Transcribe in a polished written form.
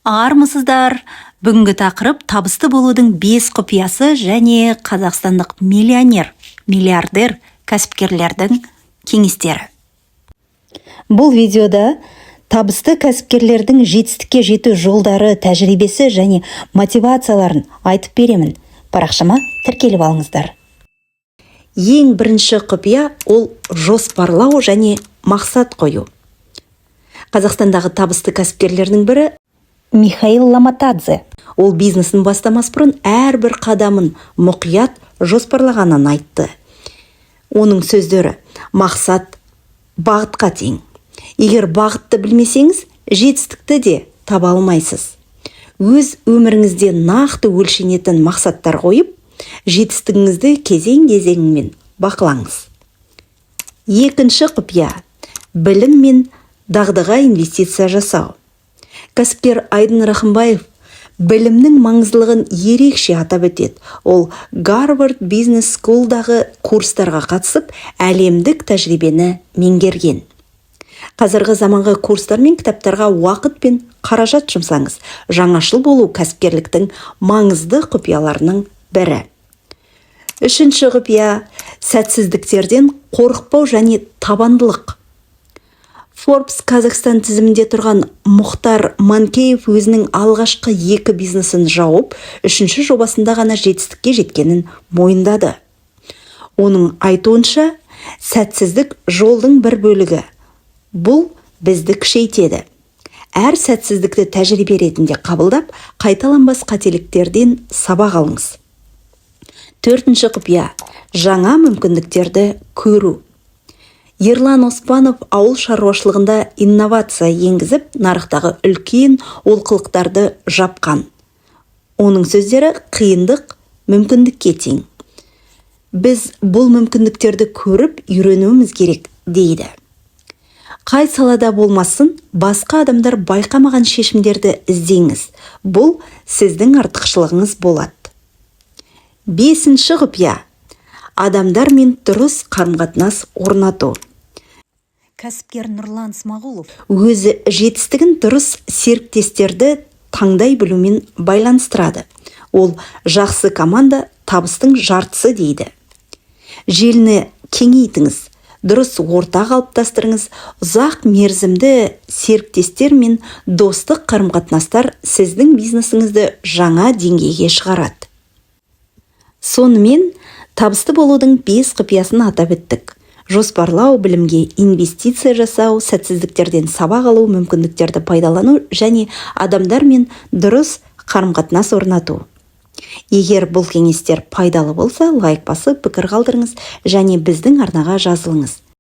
Армысыздар! Бүгінгі тақырып: табысты болудың бес құпиясы және қазақстандық миллионер, миллиардер кәсіпкерлердің кеңестері. Бұл видеода табысты кәсіпкерлердің жетістікке жету жолдары, тәжірибесі және мотивацияларын айтып беремін. Парақшама тіркеліп алыңыздар. Ең бірінші құпия – ол жоспарлау және мақсат қою. Қазақстандағы табысты кәсіпкерлердің бірі – Михаил Ламатадзе. Ол бизнесін бастамас бұрын әрбір қадамын мұқият жоспарлағанын айтты. Оның сөздері: «Мақсат бағытқа тең. Егер бағытты білмесеңіз, жетістікті де таба алмайсыз». Өз өміріңізде нақты, өлшенетін мақсаттар қойып, жетістігіңізді кезең кезеңімен бақылаңыз. Екінші құпия – білім мен дағдыға инвестиция жасау. Кәсіпкер Айдын Рахымбаев білімнің маңыздылығын ерекше атап өтеді. Ол Гарвард Бизнес Скулдағы курстарға қатысып, әлемдік тәжірибені меңгерген. Қазіргі заманғы курстар мен кітаптарға уақыт пен қаражат жұмсаңыз. Жаңашыл болу – кәсіпкерліктің маңызды құпияларының бірі. Үшінші құпия – сәтсіздіктерден қорықпау және табандылық. Forbes Қазақстан тізімінде тұрған Мұхтар Манкеев өзінің алғашқы екі бизнесін жауып, үшінші жобасында ғана жетістікке жеткенін мойындады. Оның айтуынша, сәтсіздік – жолдың бір бөлігі. Бұл бізді күшейтеді. Әр сәтсіздікті тәжірибе ретінде қабылдап, қайталанбас қателіктерден сабақ алыңыз. Төртінші құпия – жаңа мүмкіндіктерді көру. Ерлан Оспанов ауыл шаруашылығында инновация енгізіп, нарықтағы үлкен олқылықтарды жапқан. Оның сөздері: «Қиындық мүмкіндікке тең. Біз бұл мүмкіндіктерді көріп, үйренуіміз керек», – дейді. Қай салада болмасын, басқа адамдар байқамаған шешімдерді іздеңіз. Бұл сіздің артықшылығыңыз болады. Бесінші құпия – адамдармен дұрыс қарым-қатынас орнату. Кәсіпкер Нұрлан Смағұлов өзі жетістігін дұрыс серіктестерді таңдай білумен байланыстырады. Ол: «Жақсы команда – табыстың жартысы», – дейді. Желіні кеңейтіңіз, дұрыс орта қалыптастырыңыз. Ұзақ мерзімді серіктестер мен достық қарым-қатынастар сіздің бизнесіңізді жаңа деңгейге шығарады. Сонымен, табысты болудың бес құпиясын атап өттік: жоспарлау, білімге инвестиция жасау, сәтсіздіктерден сабақ алу, мүмкіндіктерді пайдалану және адамдармен дұрыс қарым-қатынас орнату. Егер бұл кеңестер пайдалы болса, лайк басып, пікір қалдырыңыз және біздің арнаға жазылыңыз.